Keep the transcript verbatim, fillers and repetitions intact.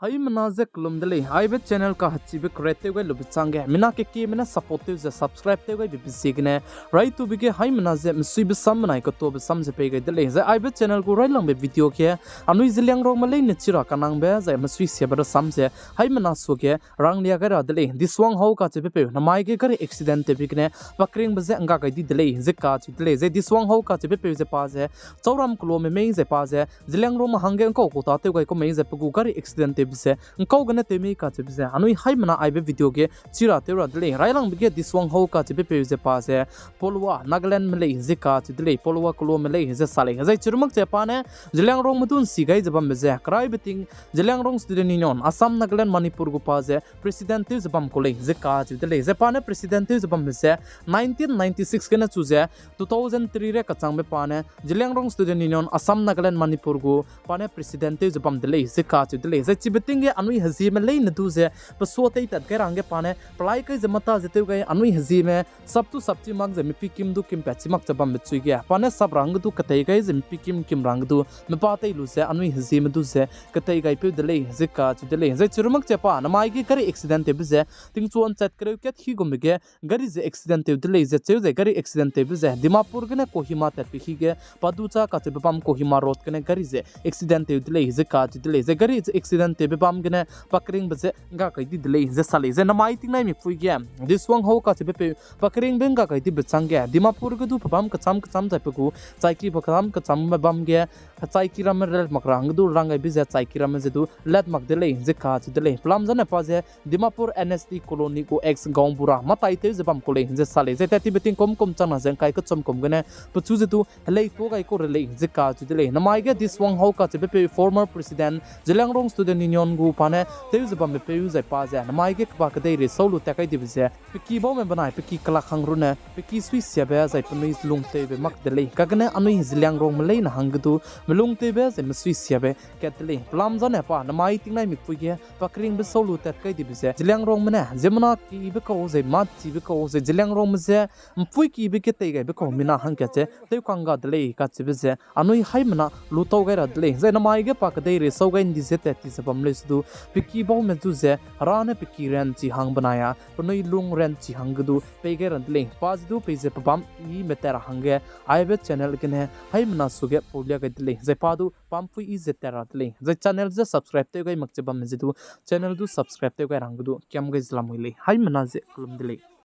Haimena ze kelum de lei, aibe channel kahechibe create tew gai lube chângge mina kekieme ne support tew ze subscribe tew gaibe be ziegene, raitube ge haimena ze mesuibe sam benai ketuabe sam ze pei gai de lei. Zai aibe channel gu railangbe video ge anui Zeliangrongme leine chi ra kanangbe zai mesui siabe rasam ze haimena suage ranglia gai ra de lei. Disuang Hau kacheubepeu namai ge gari accident tewbe gene pa keringbe je ngga gai di de lei ze kacheu de lei. Zai Disuang Hau kacheubepeu ze pa ze Chauram keluame mei zai pa ze Zeliangrongme hangge ngkau kau tâtew gai ku mei zai pe gu gari accident tewbe ze ngkau gene tew mei kacheube ze anui haimena aibe video ge chi ra tew ra de lei. Railangbe ge Disuang Hau kacheubepeu ze pa ze Polowa Nagalandme lei ze kacheu de lei, Polowa keluame lei ze sa lei. Zai chirumak che pa ne Zeliangrongme du nsi gai ze bambe ze keraibe ting Zeliangrong Student Union, Assam, Nagaland, Manipur gu pa ze president tew ze bam ku lei ze kacheu de lei. Zai pa ne president tew ze bambe ze nineteen ninety-six gene chu ze two thousand three re kachangbe pa ne Zeliangrong Student Union, Assam, Nagaland, Manipur gu pa ne president tew ze bam de lei ze kacheu de lei. Zai chibe ting ge anui hezieme leine du ze pe sua teitat gai ra hangge pa ne pelai kai ze mata ze tew gai anui hezieme sap tu sap chi mak ze mipi kim du kimpat chi mak ze bambe chui ge pa ne sap ra hangge du ketei gai ze mipi kim kim ra hangge du mepa tei lu ze anui hezieme du ze ketei gaipeu de lei ze kacheu de lei. Zai chirumak che pa namai ge gari accident tewbe ze tingchuan chat kereu kat hi gumbe ge gari ze accident tew de lei ze cheu ze gari accident tewbe ze Dimapur gene Kohima tatbe hi ge Paducha kacheube bam Kohima road gene gari ze accident tew de lei ze kacheu de lei. Zai gari ze accident tewbe bam gene pa keringbe ze ngga kai di de lei ze sa lei. Zai namai tingnai mipui ge Disuang Hau kacheubepeu pa keringbe ngga kai dibe chângge Dimapur ge du pe bam kecham kecham zai pe gu chaiki pe kecham kechambe bam ge chaiki ramme rat mak ra hangge du rang gaibe ze chaiki ramme ze du lat mak de lei ze kacheu de lei. Pelam zane pa ze Dimapur N S T colony gu ex gaonbura matai tew ze bam ku lei ze sa lei. Zai tat tibe tingkum kum changna ze ngkai kechum kum gene pechu ze du helei tuâ gai ku re lei ze kacheu de lei. Namai ge Disuang Hau kacheubepeu former president Zeliangrong Student Union gu pa ne tew ze bambepeu zai pa ze namai ge keba kedeirei sau lu tat kai dibe ze pe ki baume benai pe ki kelak hang runne pe ki sui siabe zai penui lungtewbe mak de lei. Kagene anui Zeliangrongme leine hangge du melungtewbe zai mesui siabe kat de lei. Pelam zane pa namai tingnai mipui ge pa keringbe sau lu tat kai dibe ze Zeliangrongme ne ziemmena kibe kau zai machibe kau zai Zeliangrongme je mpui kibe ge tei gaibe kau mina hangkat ze tew kangga de lei kacheube ze anui haimena lu tau gai ra de lei. Zai namai ge pa kedeirei sau gai ndi ze tat ti ze bam lei se du pe ki baume du ze hera ne pe ki ranchi hang benai a penui lung ranchi hangge du pei gai ra de lei. Pa ze du peize pe bam i me tat ra hangge aibe channel gene haimena suage paulia gai de lei. Zai pa du pampui i ze tat ra de lei. Zai channel ze subscribe tew gai mak che bamme ze du channel du subscribe tew gai ra hangge du kiam gai ze lamui lei. Haimena ze kelum de lei.